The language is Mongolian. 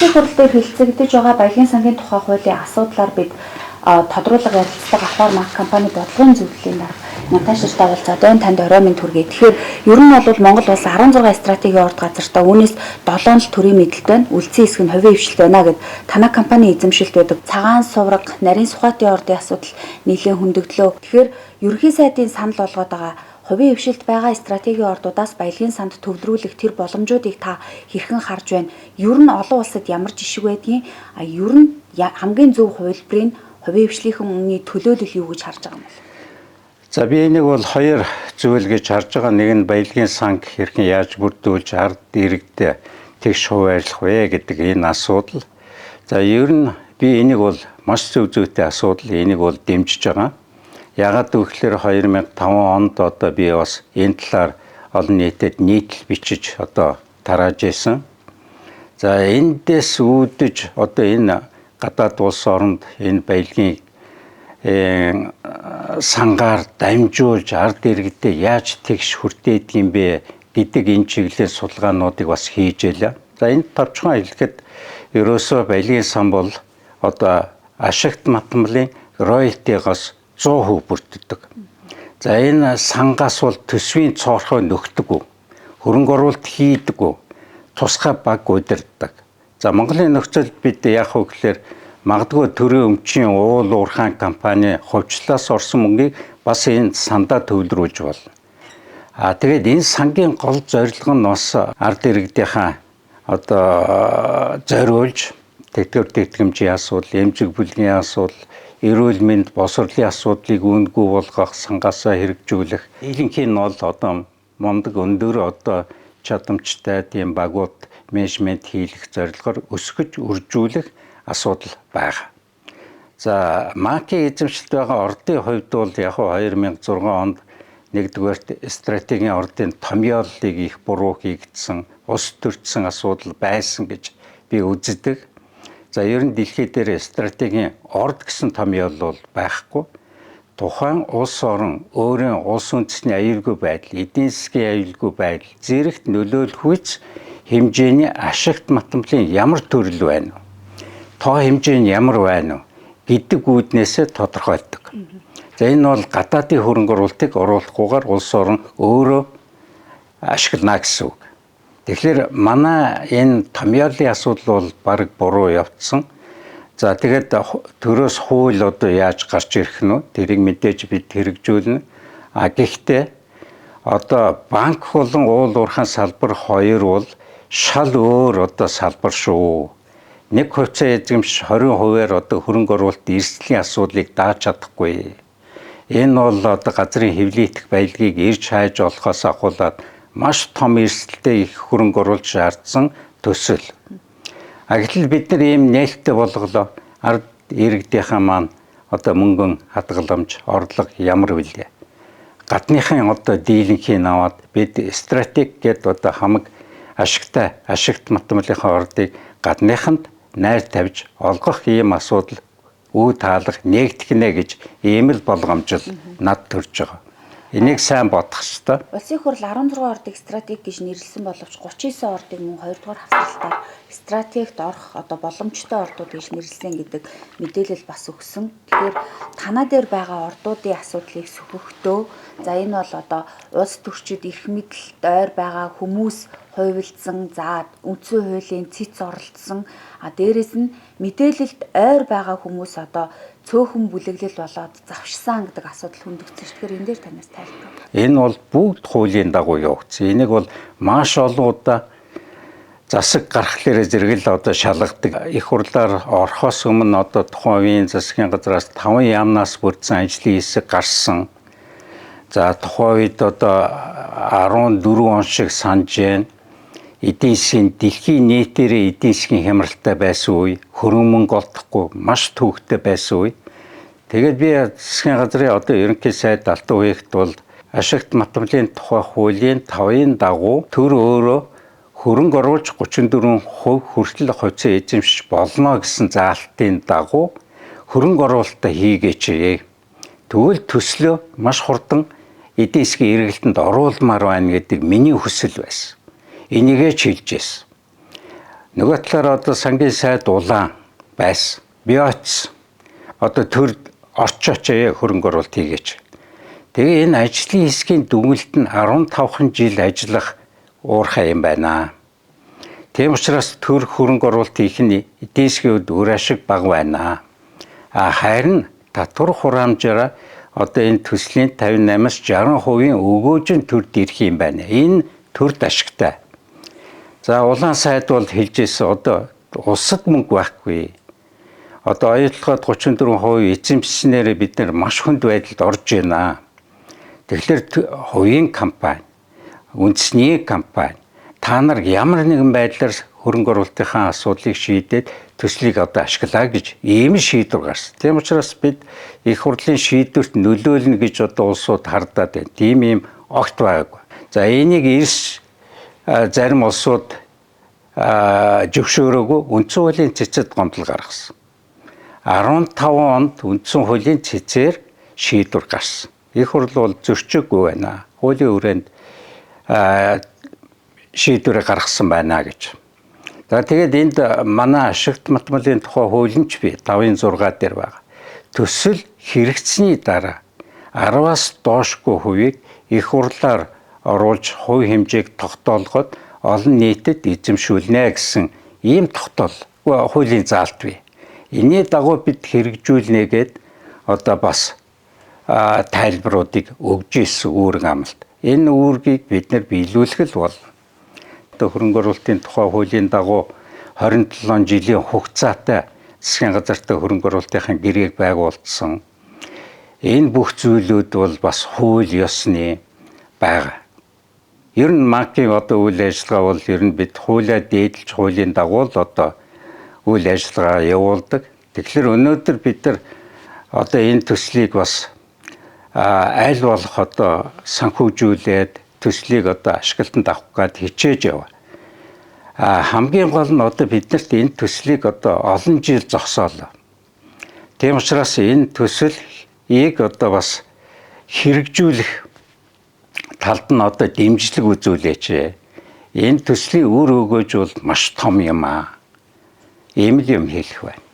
Улсын хурал дээр хэлэлцэгдэж байгаа баялагын сангийн тухай хуулийн асуудлаар бид тодруулга ярилцлага авахар МАК компани бодлогын зөвлөлийн дарга Наташ нартай уулзаад байна. Танд орой минь хүргэе. Тэгэхээр ер нь бол Монгол улс 16 стратегийн орд газартаа үүнээс 7 л төрийн мэдэлт байна. Үлдсэн хэсэг нь хувийн хвшилт байна гэд танай компани эзэмшилт байдаг. Цагаан сувраг, нарийн сухатын ордын асуудал нэлээд хүндэгдлөө. Тэгэхээр ерөнхий сайдын санал болгоод байгаа хувийн хвшилт байгаа стратегийн ордуудаас баялагын санд төвлөрүүлэх тэр боломжуудыг та хэрхэн харж байна? Ер нь олон улсад ямар жишг байдгийг, а ер нь хамгийн зөв хувилбарыг хувийн хвшлийнхэн үнний төлөөлөл юу гэж харж байгаа юм бол? За, би энийг бол хоёр зүйл гэж харж байгаа. Нэг нь баялагын санг хэрхэн яаж бүрдүүлж ард иргэдээ тэгш хуваарлах вэ гэдэг энэ асуудал. За, ер нь би энийг бол маш зөв зүйтэй асуудал. Энийг бол дэмжиж байгаа. Яагаад гэвэл 2005 онд одоо би бас энэ талаар олон нийтэд нийтлэл бичиж одоо тарааж байсан. За, эндээс үүдэж одоо энэ гадаад улс оронд энэ баялагын сангаар дамжуулж ард иргэдэд яаж тэгш хүртээдэг юм бэ гэдэг энэ чиглэлийн судалгаануудыг бас хийж байлаа. За, энд товчхон хэлэхэд ерөөсөө баялагын сан бол одоо ашигт матмалын роялтигоос 100% бүрддэг. За, энэ сангаас бол төсвийн цоорхой нөхдөг, хөрөнгө оруулалт хийдэг, тусгай баг удирддаг. За, Монголын нөхцөлд бид яах вэ гэхээр магадгүй төрийн өмчийн уул уурхайн компани хувьчлалаас орсон мөнгийг бас энэ сандаа төвлөрүүлж болно. А тэгээд энэ сангийн гол зорилго нь бас ард иргэдийнхаа одоо зориулж тэтгэвэр тэтгэмжийн асуудал, эмзэг бүлгийн асуудал, эрүүл мэнд, босрлын асуудлыг үнэгүй болгох, сангаасаа хэрэгжүүлэх. Ихэнх нь бол одоо мундаг өндөр одоо чадамжтай тийм багууд менежмент хийх зорилгоор өсгөж үржүүлэх асуудал байгаа. За, МАК-ийн эзэмшилт байгаа ордын хувьд бол яг 2006 онд нэгдүгээрт стратегийн ордын томьёоллыг их буруу хийгдсэн, ус төрчихсөн асуудал байсан гэж би үздэг. За, ер нь дэлхий дээр стратегийн орд гэсэн томьёол бол байхгүй. Тухайн улс орон өөрийн улс үндэсний аюулгүй байдал, эдийн засгийн аюулгүй байдал зэрэгт нөлөөлөх хэмжээний ашигт матмалын ямар төрөл байна вэ? Тоо хэмжээ нь ямар байна вэ гэдэг үүднээсээ тодорхойлдог. За, энэ бол гадаадын хөрөнгө оруулалтыг оруулахгүйгээр улс орон өөрөө ашиглана гэсэн үг. Тэгэхээр манай энэ томьёолын асуудал бол бараг буруу явцсан. За, тэгээд төрөөс хууль одоо яаж гарч ирэх нь вэ? Тэрийг мэдээж бид хэрэгжүүлнэ. А гэхдээ одоо банк болон уул уурхайн салбар хоёр бол шал өөр одоо салбар шүү. Нэг хувьцаа эзэмш 20%-аар одоо хөрөнгө оруулалт эрсдлийн асуудлыг дааж чадахгүй. Энэ бол одоо газрын хэвлэлтэх баялагийг ирж хайж олохоос ахуулаад маш том эрсдэлтэй их хөрөнгө оруулалт шаардсан төсөл. А гэтэл бид нар ийм нээлттэй болголоо. Ард иргэдийнхаа маань одоо мөнгөн хадгаламж, орлого ямар вүлээ? Гадныхын одоо дийлэнхийг аваад бид стратеги гээд одоо хамаг ашигтай ашигт матмалынхаа ордыг гадныханд найр тавьж олгох ийм асуудал үе таалах нээгдэх нэ гэж ийм л болгоомжил над төрж байгаа. Энийг сайн бодох ёстой. Улсын хурал 16 ордыг стратеги гэж нэрлэсэн боловч 39 ордыг мөн 2 дугаар хавсралтаар стратегт орох одоо боломжтой ордууд гэж нэрлэсэн гэдэг мэдээлэл бас өгсөн. Тэгэхээр танаа дээр байгаа ордуудын асуудлыг сөхөхдөө, за, энэ бол одоо улс төрчид, эрх мэдэлд ойр байгаа хүмүүс хувилдсан, за, үндсэн хуулийн цэц оролцсон, а дээрэс нь мэдээлэлд ойр байгаа хүмүүс одоо цөөхөн бүлэглэл болоод завшсан гэдэг асуудал хөндөгдсөн ш. Тэгэхээр энэ дээр танаас тайлбар. Энэ бол бүгд хуулийн дагуу явагдсан. Энийг бол маш олон удаа засаг гаргахлаараа зэрэг л одоо шалгадаг. Их хурлаар орохоос өмнө одоо тухайн үеийн засгийн газраас 5 яамнаас бүрдсэн ажлын хэсэг гарсан. За, тухайн үед одоо 14 он шиг санаж байна. Эдийн засгийн дэлхийн нийтээрээ эдийн засгийн хямралтай байсан үе, хөрөнгө мөнгө олдохгүй маш төвөгтэй байсан үе. Тэгээд би засгийн газрын одоо ерөнхий сайд Алтан үеигт бол ашигт матмалын тухай хуулийн 5-ын дагуу төр өөрөө хөрөнгө оруулж 34% хүртэл хувьцаа эзэмшиж болно гэсэн заалтын дагуу хөрөнгө оруулалтаа хийгээч. Тэгвэл төслөө маш хурдан эдийн засгийн эргэлтэнд оруулмаар байна гэдэг миний хүсэл байсан. Энийгээ ч хэлж байсан. Нөгөө талаар одоо сангийн сайд улаан байсан. Би очсон. Одоо төр орчооч хөрөнгө оруулалт хийгээч. Тэгээ энэ ажлын хэсгийн дүгнэлт нь 15 жил ажиллах уурхай юм байна. Тийм учраас төр хөрөнгө оруулалт хийх нь эдийн засгийн хувьд үр ашиг бага байна. А харин татвар хураамжаараа одоо энэ төслийн 58-аас 60% өгөөж нь төрд ирэх юм байна. Энэ төрд ашигтай. За улаан сайд бол хэлж ирсэн, одоо улсад мөнгө байхгүй. Одоо оюутлогод 34% эзэмшснээрээ бид нар маш хүнд байдалд орж байна. Тэгэхээр хувийн компани, үндэсний компани та нар ямар нэгэн байдлаар хөрөнгө оруулалтынхаа асуудлыг шийдээд төслийг одоо ашиглаа гэж ийм шийдвэр гарсан. Тийм учраас бид их хурлын шийдвэрт нөлөөлнө гэж одоо улсууд хардаад байна. Тийм юм огт байгаагүй. За энийг эрс зарим улсууд зөвшөөрөөгүй, үндсэн хуулийн цэцэд гомдол гаргасан. 15 онд үндсэн хуулийн цэцээр шийдвэр гарсан. Их хурл бол зөрчөөгүй байна. Хуулийн хүрээнд шийдвэрээ гаргасан байна гэж. За тэгээд энд манай ашигт математикийн тухай хууль нь ч би 5-6 дээр байгаа. Төсөл хэрэгцсэний дараа 10-аас доошгүй хувийг их хурлаар оруулж хувь хэмжээг тогтоолгоод олон нийтэд эзэмшүүлнэ гэсэн ийм тогтоол хуулийн заалт бий. Энэний дагуу бид хэрэгжүүлнэ гээд одоо бас тайлбаруудыг өгж ирсэн үүрэг амлалт. Энэ үүргийг бид нар биелүүлэх л болно. Одоо хөрөнгө оруулалтын тухай хуулийн дагуу 27 жилийн хугацаатай засгийн газартай хөрөнгө оруулалтын гэрээг байгуулсан. Энэ бүх зүйлүүд бол бас хууль ёсны байгаа. Ер нь МАК-ийн одоо үйл ажиллагаа бол ер нь бид хуулиа дээдэлж хуулийн дагуу л одоо үйл ажиллагаа явуулдаг. Тэгэхээр өнөөдөр бид нар одоо энэ төслийг бас аль болох одоо санхүүжүүлээд төслийг одоо ашиглалтанд авах гээд хичээж яваа. Хамгийн гол нь одоо биднэрт энэ төслийг одоо олон жил зогсоолоо. Тийм учраас энэ төслийг одоо бас хэрэгжүүлэх талд нь одоо дэмжлэг үзүүлээч. Энэ төслийн үр өгөөж бол маш том юм аа. Ийм л юм хэлэх байна.